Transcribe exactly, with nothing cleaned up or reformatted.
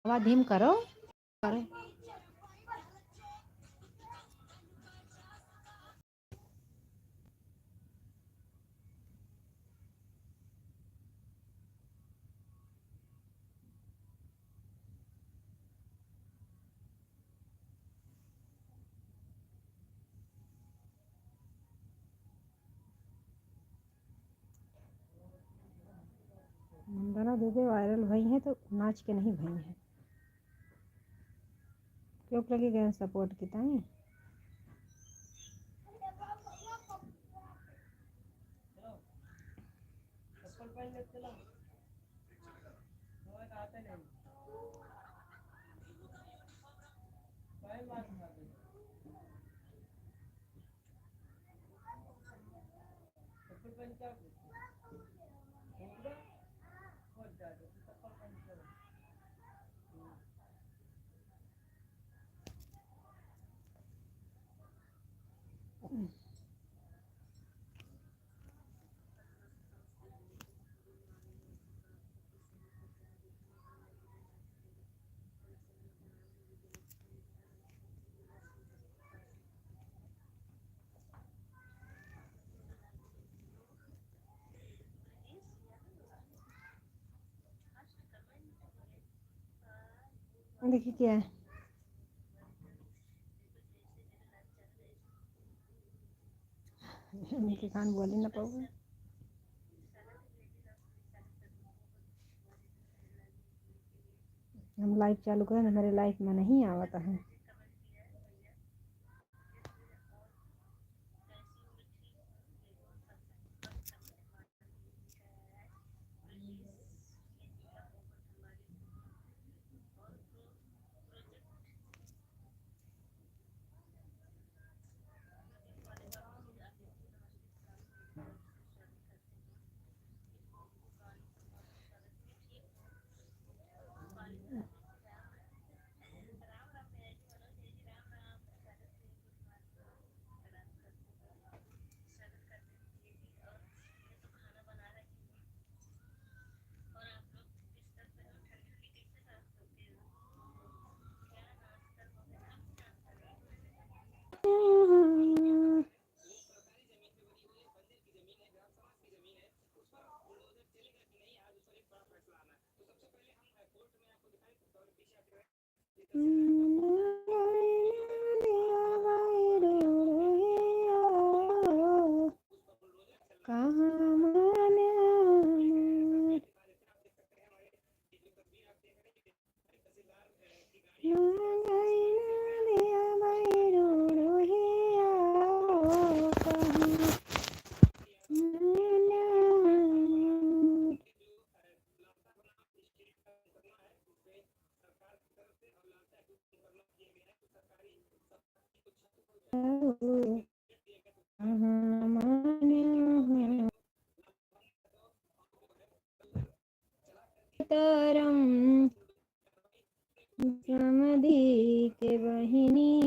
आवाज धीम करो, करो। नंदना दुबे viral भई हैं तो नाच के नहीं भई हैं। क्यों लगे गए support की ताई? देखिए क्या है, इनके कान बोले ना पाऊँ। हम live चालू करें, हमारे live में नहीं आवता है। तरम समधी के बहिनी